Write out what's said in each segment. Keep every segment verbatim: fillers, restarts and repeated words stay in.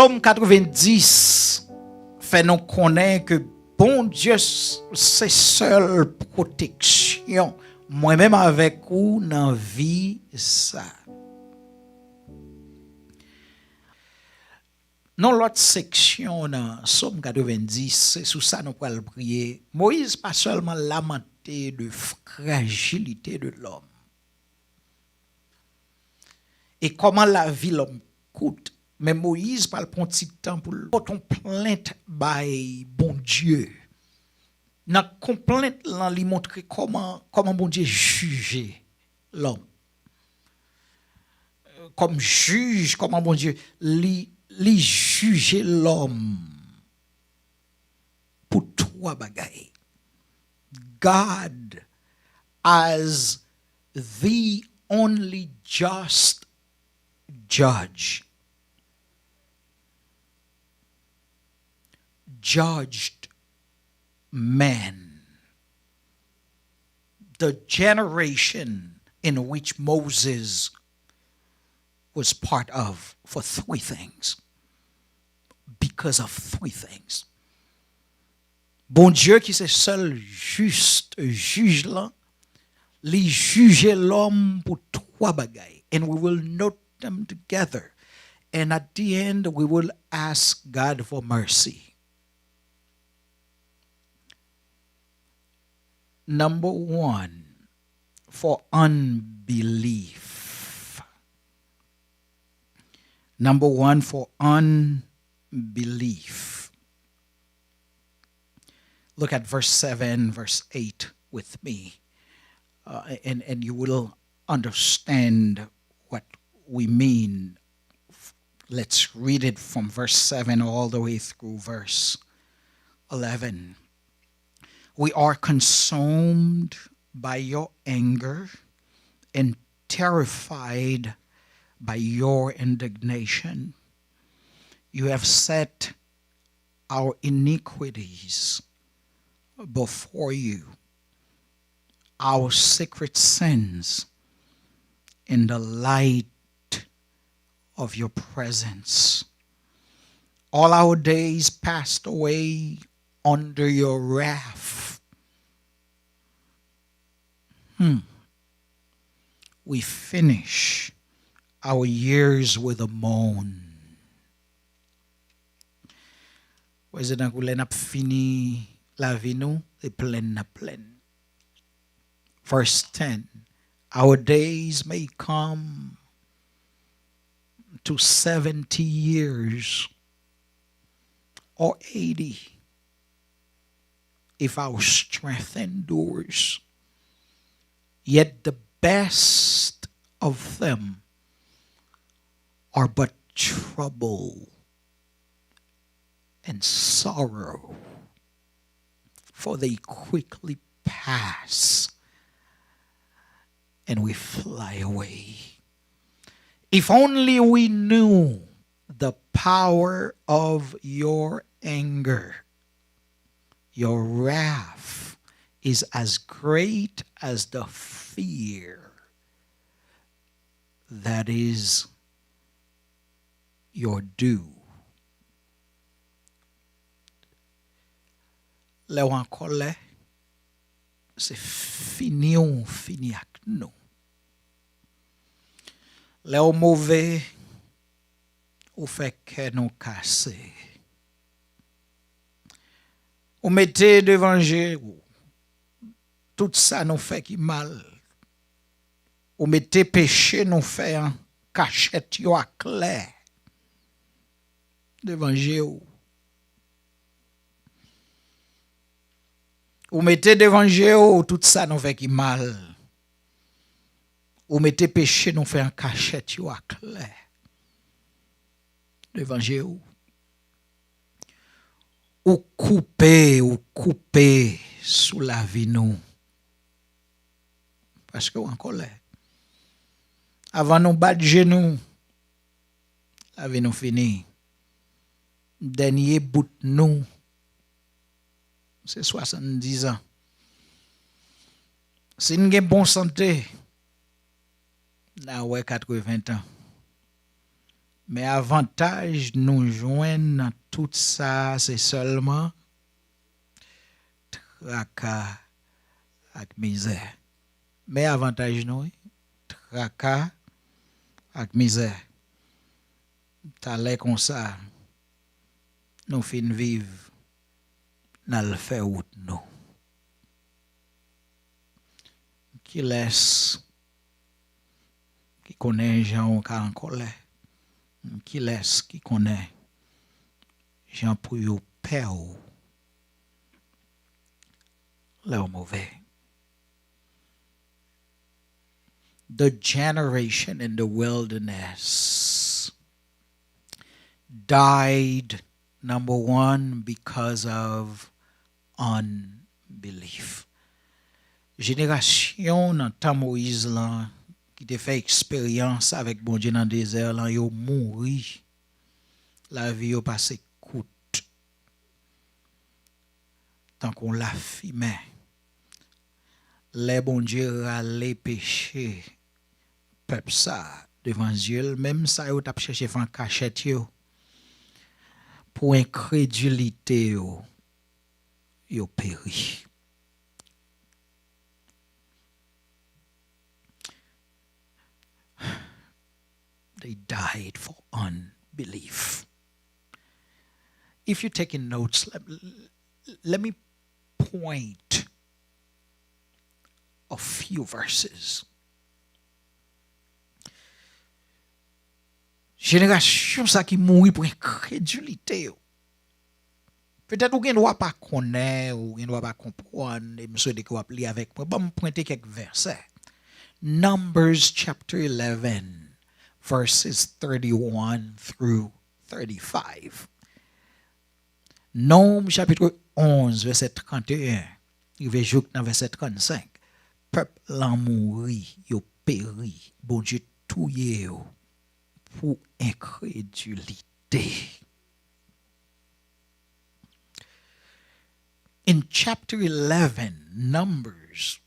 Sòm katrevendis fè nou konnen ke Bondye s- se sèl pwoteksyon mwen menm avèk ou nan vi sa. Nan lòt seksyon nan Sòm katrevendis, se sou sa nou pral priye. Moyiz pa sèlman lamante de frajilite de lòm e kòman lavi lòm kout, men Moyiz pral pran ti tan pou l pote yon plent bay Bondye. Nan konplent lan, li montre kòman, kòman Bondye jije lòm. Kòm jij, kòman Bondye, li, li jije lòm pou twa bagay. God as the only just judge judged men. The generation in which Moses was part of for three things. Because of three things. Bondye ki se sèl jis jij lan, li jije lòm pou twa bagay. And we will note them together. And at the end, we will ask God for mercy. Number one, for unbelief. Number one, for unbelief. Look at verse seven, verse eight with me, uh, and, and you will understand what we mean. Let's read it from verse seven all the way through verse eleven. We are consumed by your anger and terrified by your indignation. You have set our iniquities before you, our secret sins in the light of your presence. All our days passed away under your wrath. Hmm. We finish our years with a moan. Wè, se tankou lè n ap fini lavi nou, se plenn n ap plenn. Verse ten. Our days may come to seventy years or eighty if our strength endures. Yet the best of them are but trouble and sorrow, for they quickly pass and we fly away. If only we knew the power of your anger. Your wrath is as great as the fear that is your due. Lè w an kòlè, se fini w fini ak nou. Lè w move, ou fè kè nou kase. Ou mete devan je w tout sa nou fè ki mal. Ou mete peche nou fè an kachèt yo aklè devan je w. Ou mete devan je w tout sa nou fè ki mal. Ou mete peche nou fè an kachèt yo aklè devan je w. Ou koupe, ou koupe sou lavi nou. Paske w an kòlè. Avan nou bat je nou, lavi nou fini. Dènye bout nou, se swasanndiz an. Si n gen bon sante, n a wè katreven tan. Men avantaj nou jwenn nan tout sa, se sèlman traka ak mizè. Men avantaj nou, wi, traka ak mizè. Talè konsa, nou fin viv, n al fè wout nou. Kilès ki konnen jan w ka an kòlè? Kilès ki konnen jan pou yo pè w lè w move? The generation in the wilderness died, number one, because of unbelief. Jenerasyon nan tan Moyiz lan ki te fè eksperyans avèk Bondye nan dezè lan, yo mouri. Lavi yo pase kout tankou lafimen. Lè Bondye rale peche pèp sa a devan zye l, menm sa yo t ap chèche fè an kachèt yo, pou enkredilite yo, yo peri. They died for unbelief. If you're taking notes, let, let me point a few verses. Jenerasyon sa ki mouri pou enkredilite yo. Petèt ou gen dwa pa konnen, ou gen dwa pa konprann, e m swete ke w ap li avèk mwen. Ban m pwente kèk vèsè. Numbers chapter eleven, verses thirty-one through thirty-five. Nonb chapit onz, vèsè trannteyen, rive jouk nan vèsè trannsenk. Pèp lan mouri, yo peri. Bondye touye yo pou enkredilite. In chapter eleven, Numbers,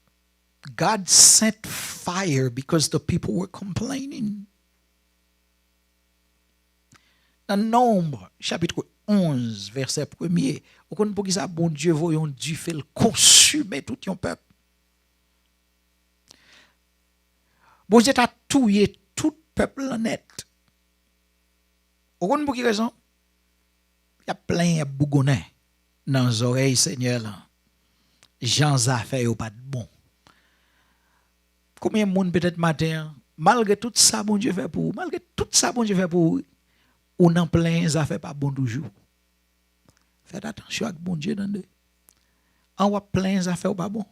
God sent fire because the people were complaining. Nan Nonb, chapit onz, vèsè premye, ou konn poukisa Bondye voye yon dife, l konsime tout yon pèp? Bondye ta touye tout pèp lan nèt. Ou konn pou ki rezon? Y ap plenyen, y ap bougonnen nan zòrèy Senyè lan, jan zafè yo pa t bon. Konbyen moun petèt maten an, malgre tout sa Bondye fè pou ou, malgre tout sa Bondye fè pou ou, ou nan plenyen zafè pa bon toujou? Fèt atansyon ak Bondye, tande. An w ap plenyen zafè w pa bon.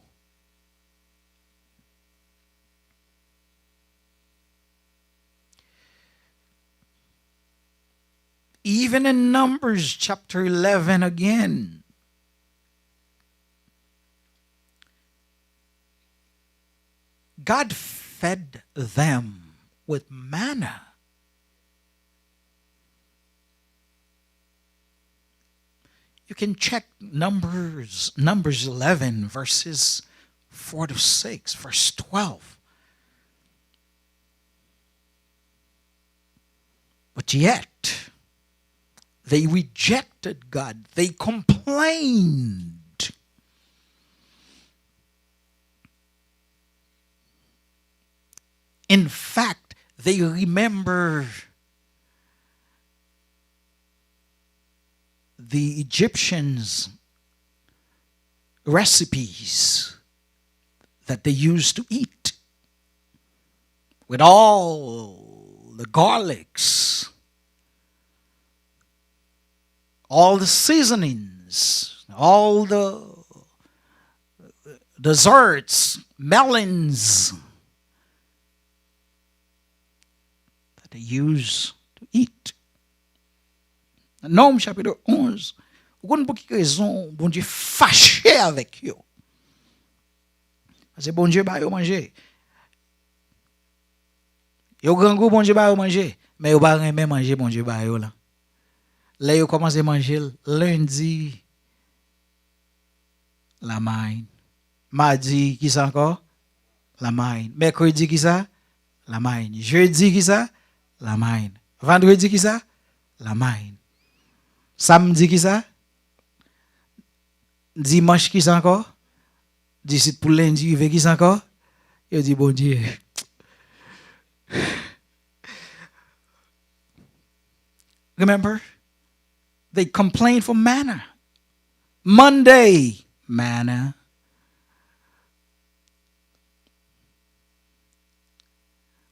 Even in Numbers chapter eleven again, God fed them with manna. You can check Numbers, Numbers eleven, verses four to six, verse twelve. But yet, they rejected God. They complained. In fact, they remember the Egyptians' recipes that they used to eat, with all the garlics, all the seasonings, all the desserts, melons that they use to eat. Nonm chapit onz. Ou konn pou ki rezon Bondye fache avèk yo? Paske Bondye ba yo manje. Yo grangou, Bondye ba yo manje, men yo pa renmen manje Bondye ba yo lan. Lè yo kòmanse manje l, lendi, la manne. Madi, kisa ankò? La manne. Mèkredi, kisa? La manne. Jedi, kisa? La manne. Vandredi ki sa? Lanmay. Samdi ki sa? Dimanch ki sa ankò? Disit pou lendi rive ki sa ankò? Yo di Bondye. Remember? They complain for manna. Monday, manna.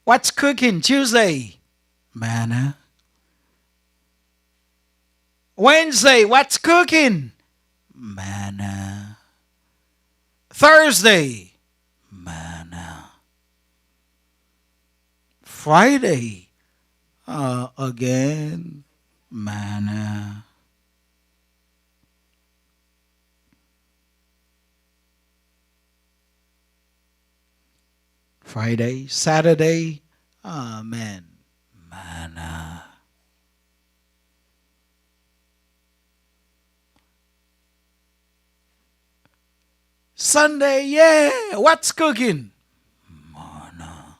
What's cooking? Tuesday, manna. Wednesday, what's cooking? Manna. Thursday, manna. Friday, uh, again, manna. Friday, Saturday, amen, manna. Sunday, yeah, what's cooking? Manna.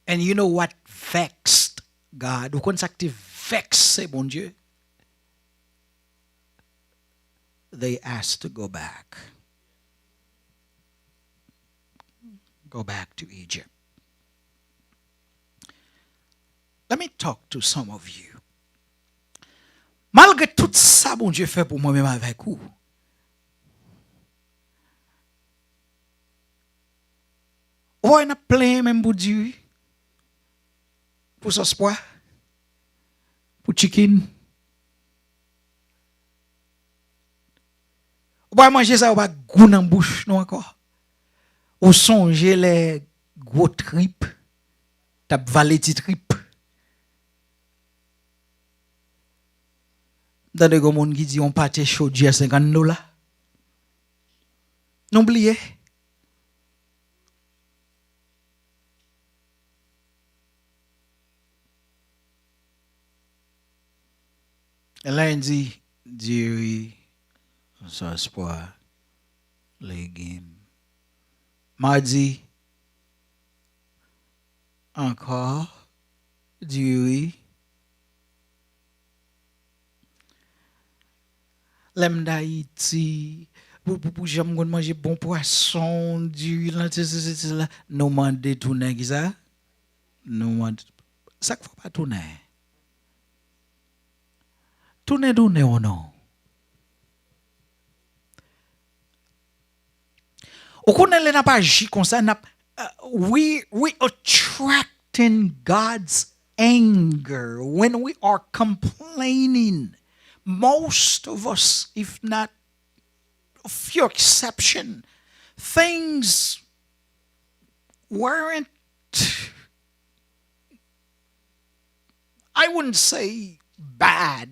And you know what vexed God? Ou konn sa k te vèkse Bondye? They asked to go back. Go back to Egypt. Let me talk to some of you. Malgre tout sa Bondye fè pou mwen menm avèk ou, ou pa wè n ap plenyen menm pou diri, pou sòs pwa, pou chicken. Ou pa manje sa, ou pa gou nan bouch nou ankò. Ou sonje lè gwo trip t ap vale ti trip. M tande gon moun ki di yon pate chodyè senkant dola. Nou bliye. Lendi, diri, sòs pwa, legim. Madi, ankò, diri. Lè m t Ayiti, pou, pou, pou jan m konn manje bon pwason, diri, lantye, sesi, sela, nou mande tounen kisa? Nou mande, sa k fè w pa tounen? Tounen, tounen ou non? Ou konnen lè n ap aji konsa, n ap, uh, we, we attracting God's anger when we are complaining. Most of us, if not a few exception, things weren't, I wouldn't say bad,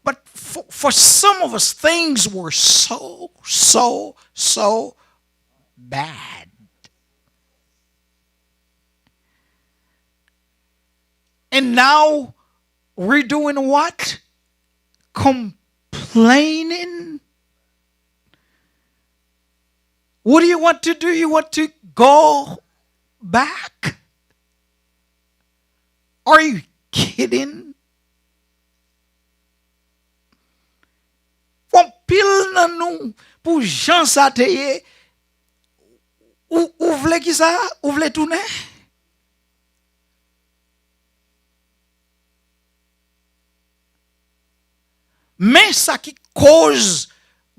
but for, for some of us, things were so, so, so bad. And now we're doing what? Complaining? What do you want to do? You want to go back? Are you kidding? Anpil nan nou, pou jan sa te ye, ou, ou vle kisa? Ou vle tounen? Men sa ki koz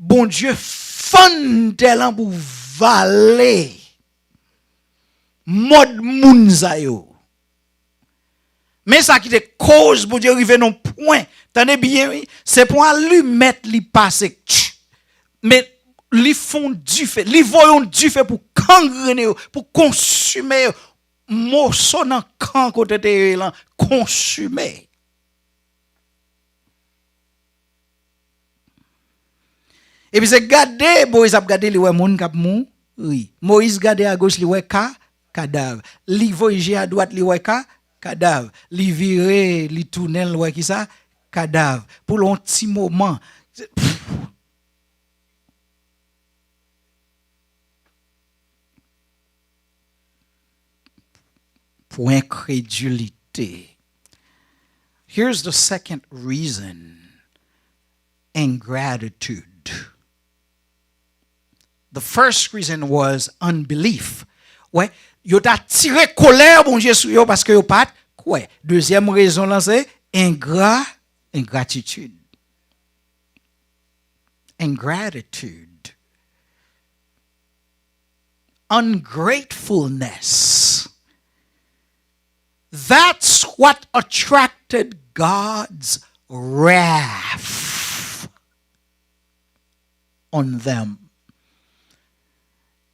Bondye fann tè lan pou vale mòd moun sa yo. Men sa ki te koz Bondye rive nan pwen, tande byen wi, se pon alimèt li pase, tch, men li fon dife, li voye yon dife pou kangrene yo, pou konsime yo. Moso nan kan kote te ye lan konsime. Epi se gade, Moyiz ap gade, li wè moun k ap mouri. Moyiz gade agoch, li wè ka, kadav. Li voye je adwat, li wè ka, kadav. Li vire, li tounen, li wè kisa? Kadav. Pou l yon ti moman. pou enkredilite. Here's the second reason. Ingratitude. The first reason was unbelief. Wè, yo ta tire kolè Bondye sou yo paske yo pa t kwè. Dezyèm rezon lan se engra, engratitid. Ingratitude. Ungratefulness. That's what attracted God's wrath on them.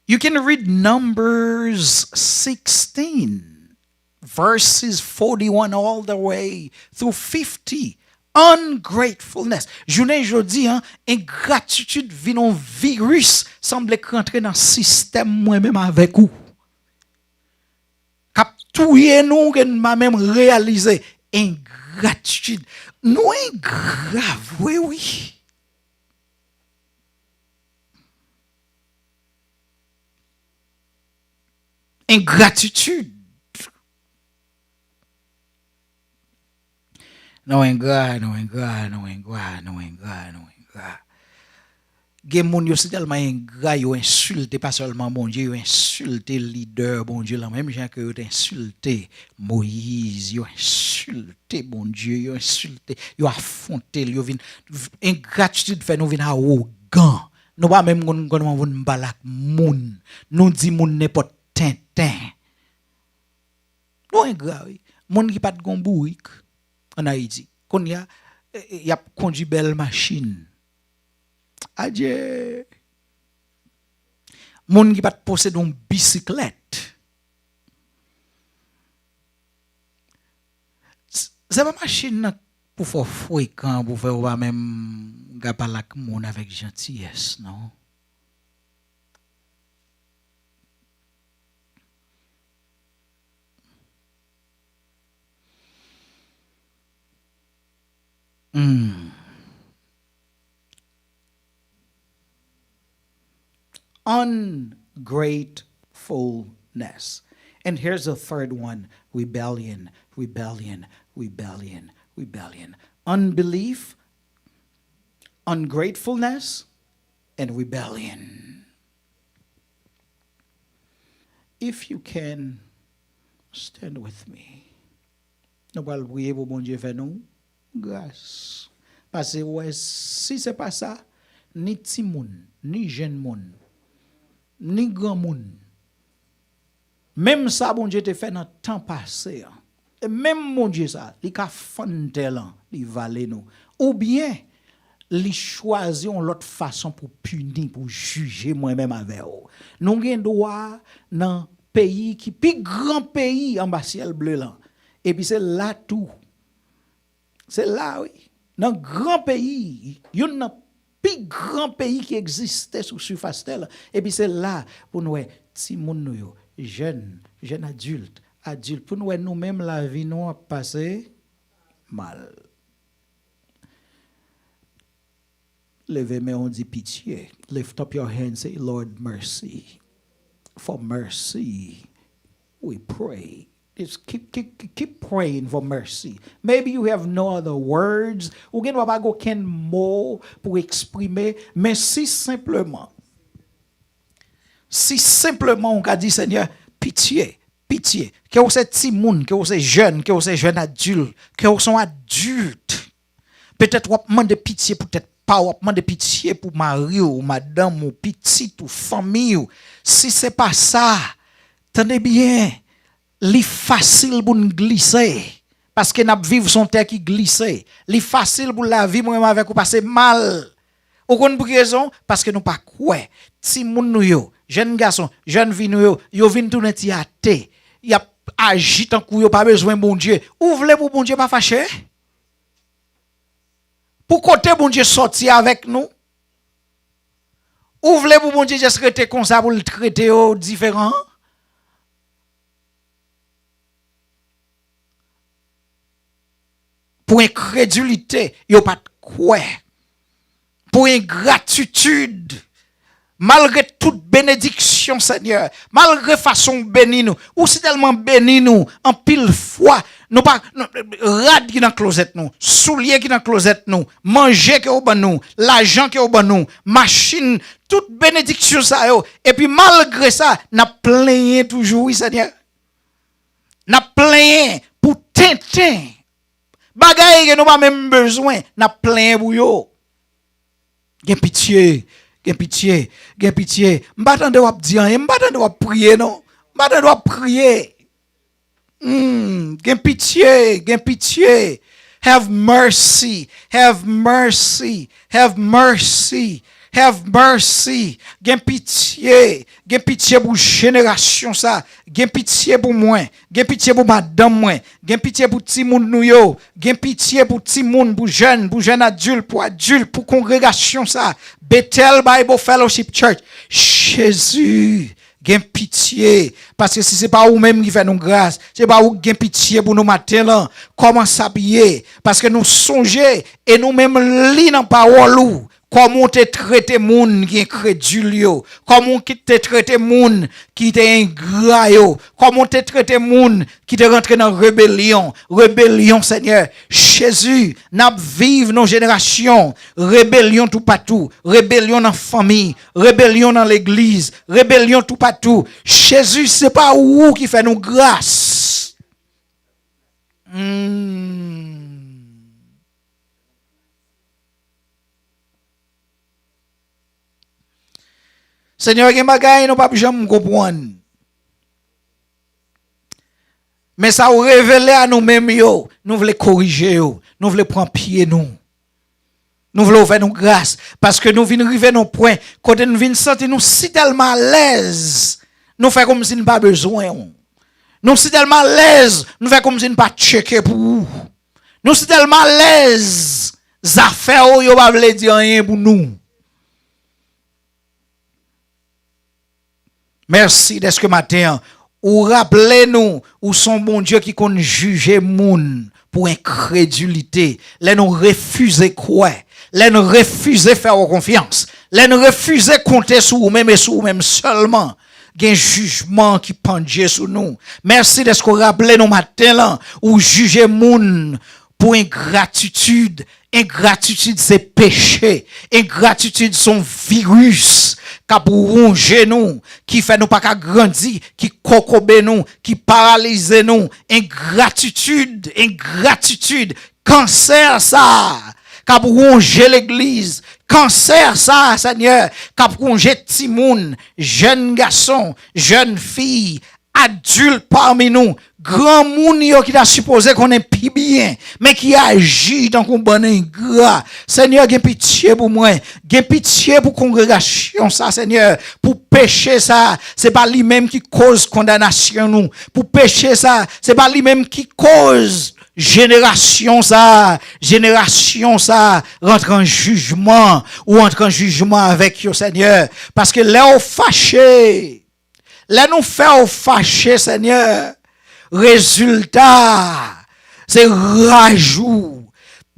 You can read Numbers sixteen, verses forty-one all the way through fifty. Ungratefulness. Jounen jodi a, engratitid vin yon viris, sanble k rantre nan sistèm mwen menm avèk ou. K ap touye nou, ke n pa menm reyalize. Engratitid. Nou engra vre, wi. Engratitid. Nou engra, nou engra, nou engra, nou engra, nou engra. Gen moun yo si tèlman engra, yo ensilte pa sèlman Bondye, yo ensilte lidè Bondye lan, menm jan ke yo te ensilte Moyiz, yo ensilte Bondye, yo ensilte, yo afwonte l, yo vin, engratitid fè nou vin awogan. Nou pa menm konn kòman pou n pale ak moun. Nou di moun nenpòt tenten. Nou engra, wi. Moun ki pa t gon bourik ann Ayiti, kounye a, e, e, y ap kondui bèl machin. Adye! Moun ki pa t posede yon bisiklèt. S-, se pa machin nan pou fè w frekan, pou fè w pa menm ka pale ak moun avèk jantiyès, non. Mm. Ungratefulness. And here's the third one: rebellion, rebellion, rebellion, rebellion. Unbelief, ungratefulness, and rebellion. If you can, stand with me. Nou pral priye pou Bondye fè nou gras. Paske, wè, si se pa sa, ni timoun, ni jenn moun, ni granmoun, menm sa Bondye te fè nan tan pase a, e menm Bondye sa, li ka fann tè lan, li vale nou. Oubyen, li chwazi yon lòt fason pou pini, pou jije mwen menm avè w. Nou gen dwa nan peyi ki pi gran peyi anba syèl ble lan. Epi se la tou. Se la, wi. Nan gran peyi, youn nan pi gran peyi ki egziste sou sifas tè lan. Epi se la pou n wè timoun nou yo, jèn, jèn adilt, adilt, pou n wè nou menm lavi nou ap pase mal. Leve men w, di pitye. Lift up your hand, say, "Lord, mercy. For mercy, we pray." Just keep, keep, keep praying for mercy. Maybe you have no other words. Ou gen dwa pa gen okenn mo pou eksprime, men si senpleman, si senpleman ou ka di, "Senyè, pitye, pitye." Ke w se timoun, ke w se jèn, ke w se jèn adilt, ke w se yon adilt. Petèt w ap mande pitye pou tèt pa w, w ap mande pitye pou mari w, madanm ou, pitit ou, fanmi w. Si se pa sa, tande byen, li fasil pou n glise, paske n ap viv sou yon tè ki glise. Li fasil pou lavi mwen menm avèk ou pase mal. Ou konn pou ki rezon? Paske nou pa kwè. Timoun nou yo, jèn gason, jèn fi nou yo, yo vin tounen ti ate. Y ap aji tankou yo pa bezwen Bondye. Ou vle pou Bondye pa fache? Pou kote Bondye sòti avèk nou? Ou vle pou Bondye just rete konsa pou l trete yo diferan? Pou enkredilite, yo pa t kwè. Pou engratitid, Malgre tout benediksyon, Senyè, malgre fason w beni nou, ou si tèlman beni nou, anpil fwa, nou pa, nou, rad ki nan klozèt nou, soulye ki nan klozèt nou, manje ke w ban nou, lajan ke w ban nou, machin, tout benediksyon sa yo, epi malgre sa, n ap plenyen toujou, wi, Senyè. N ap plenyen pou tenten. Bagay ke nou pa menm bezwen, n ap plenyen pou yo. Gen pitye, gen pitye, gen pitye. M pa tande w ap di anyen, m pa tande w ap priye, non. M pa tande w ap priye. Hmm, gen pitye, gen pitye. Have mercy, have mercy, have mercy, have mercy. Gen pitye, gen pitye pou jenerasyon sa. Gen pitye pou mwen, gen pitye pou madanm mwen, gen pitye pou timoun nou yo, gen pitye pou timoun, pou jèn, pou jèn adilt, pou adilt, pou kongregasyon sa. Bethel Bible Fellowship Church, Jezi, gen pitye, paske si se pa ou menm ki fè nou gras, se pa ou ki gen pitye pou nou maten lan, kòman sa ap ye? Paske nou sonje, e nou menm li nan pawòl ou, kòman w te trete moun ki enkredil yo, kòman w ki te trete moun ki te engra yo, kòman w te trete moun ki te rantre nan rebelyon, rebelyon, Senyè. Jezi, n ap viv nan jenerasyon rebelyon toupatou, rebelyon nan fanmi, rebelyon nan legliz, rebelyon toupatou. Jezi, se pa ou ki fè nou gras. Hmm. Senyè, gen bagay nou p ap janm konprann. Men sa ou revele a nou menm yo, nou vle korije yo, nou vle pran pye nou. Nou vle ou fè nou gras, paske nou vin rive nan pwen kote nou vin santi nou si tèlman alèz, nou fè kòmsi n pa bezwen w. Nou si tèlman alèz, nou fè kòmsi n pa tcheke pou ou. Nou si tèlman alèz, zafè w yo pa vle di anyen pou nou. Mèsi dèske maten an, ou raple nou, ou se yon Bondye ki konn jije moun pou enkredilite. Lè nou refize kwè, lè nou refize fè w konfyans, lè nou refize konte sou ou menm e sou ou menm sèlman, gen jijman ki pandye sou nou. Mèsi dèske w raple nou maten lan, ou jije moun pou engratitid. Engratitid se peche. Engratitid se yon viris k ap wonje nou, ki fè nou pa ka grandi, ki kokobe nou, ki paralize nou. Engratitid, engratitid, kansè sa a k ap wonje legliz, kansè sa a, Senyè, k ap wonje timoun, jèn gason, jèn fi, adilt pami nou, granmoun yo ki ta sipoze konnen pi byen, men ki aji tankou bann engra. Senyè, gen pitye pou mwen, gen pitye pou kongregasyon sa, Senyè, pou peche sa, se pa li menm ki koz kondanasyon nou, pou peche sa, se pa li menm ki koz jenerasyon sa, jenerasyon sa rantre an jijman, ou antre an jijman avèk yo, Senyè, paske lè w fache, lè nou fè w fache, Senyè, rezilta a, se raj ou.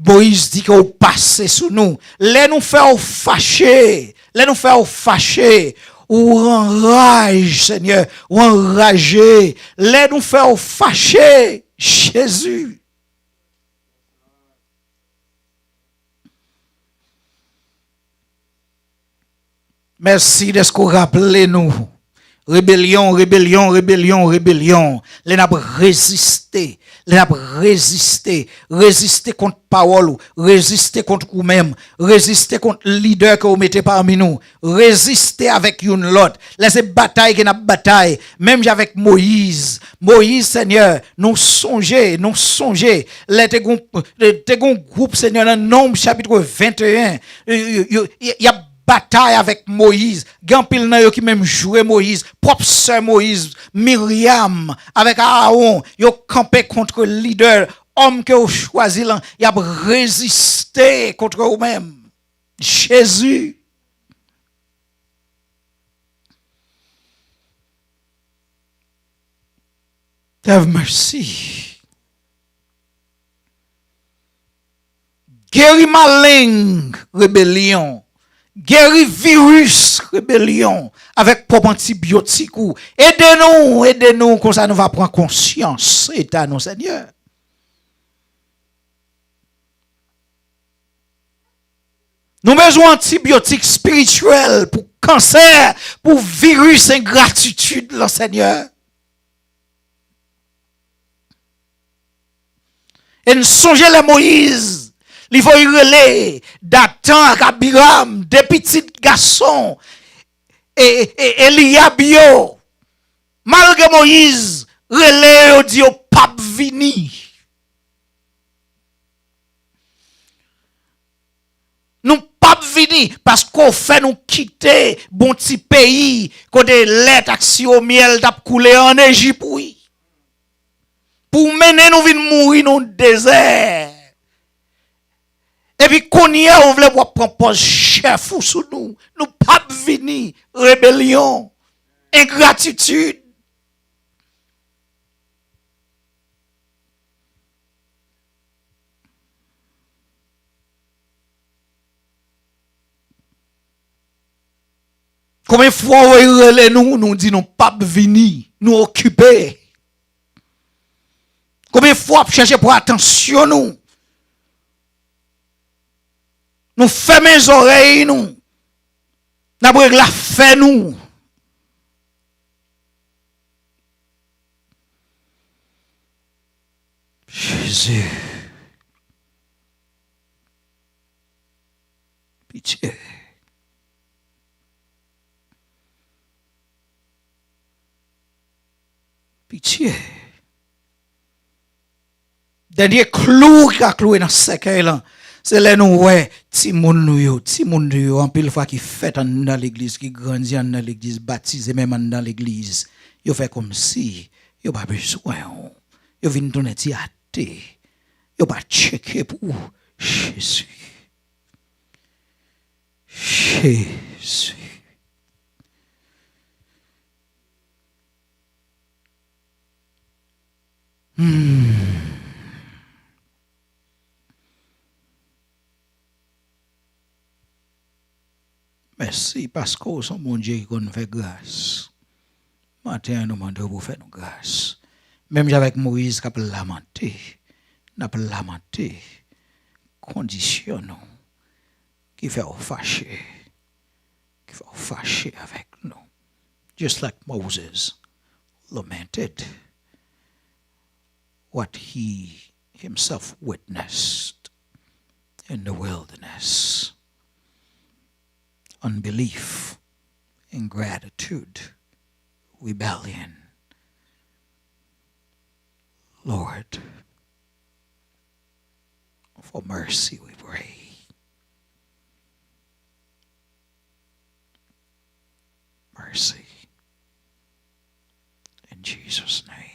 Moyiz di ke w pase sou nou. Lè nou fè w fache, lè nou fè w fache, ou anraj, Senyè, ou anraje. Lè nou fè w fache, Jezi. Mèsi dèske w raple nou. Rebelyon, rebelyon, rebelyon, rebelyon. Lè n ap reziste, lè n ap reziste, reziste kont pawòl ou, reziste kont ou menm, reziste kont lidè ke w mete pami nou, reziste avèk youn lòt. Lè se batay ke n ap batay, menm jan avèk Moyiz. Moyiz, Senyè, nou sonje, nou sonje, lè te gon, te gon gwoup, Senyè, nan Nonb chapit venteyen, y, y, y, y, y ap batay avèk Moyiz. Gen anpil nan yo ki menm joure Moyiz. Pwòp sè Moyiz, Miryam, avèk Aawon, yo kanpe kont lidè, òm ke w chwazi lan, y ap reziste kont ou menm. Jezi. Have mercy. Geri maleng rebelyon. Geri viris rebelyon avèk pwòp antibyotik ou. Ede nou, ede nou, konsa nou va pran konsyans eta nou, Senyè. Nou bezwen antibyotik espirityèl pou kansè, pou viris engratitid lan, Senyè. E n sonje lè Moyiz, li voye rele Datan ak Abiram, de pitit gason e, e, Eliyab yo. Malgre Moyiz rele yo, di yo p ap vini. Nou p ap vini paske w fè nou kite bon ti peyi kote lèt ak siwo myèl t ap koule an Ejip, wi. Pou w mennen nou vin mouri nan dezè. Epi kounye a, ou vle pou w ap pran pòz chèf ou sou nou. Nou p ap vini. Rebelyon, engratitid. Konbyen fwa w rele nou, nou di nou p ap vini, nou okipe. Konbyen fwa w ap chèche pran atansyon nou? Nou fèmen zòrèy nou. N ap regle afè nou. Jezi. Pitye. Pitye. Dènye klou ki ka kloure nan sèkèy lan, se lè nou wè timoun nou yo, timoun nou yo, anpil fwa ki fèt anndan legliz, ki grandi anndan legliz, batize menm anndan legliz, yo fè kòmsi yo pa bezwen w. Yo vin tounen ti ate. Yo pa tcheke pou ou. Jezi. Jezi. Hmm. Mèsi paske w se yon Bondye ki konn fè gras. Maten an, nou mande w pou w fè nou gras. Menm jan avèk Moyiz k ap lamante, n ap lamante kondisyon nou ki fè w fache, ki fè w fache avèk nou. Just like Moses lamented what he himself witnessed in the wilderness. Unbelief, ingratitude, rebellion. Lord, for mercy we pray. Mercy. In Jesus' name.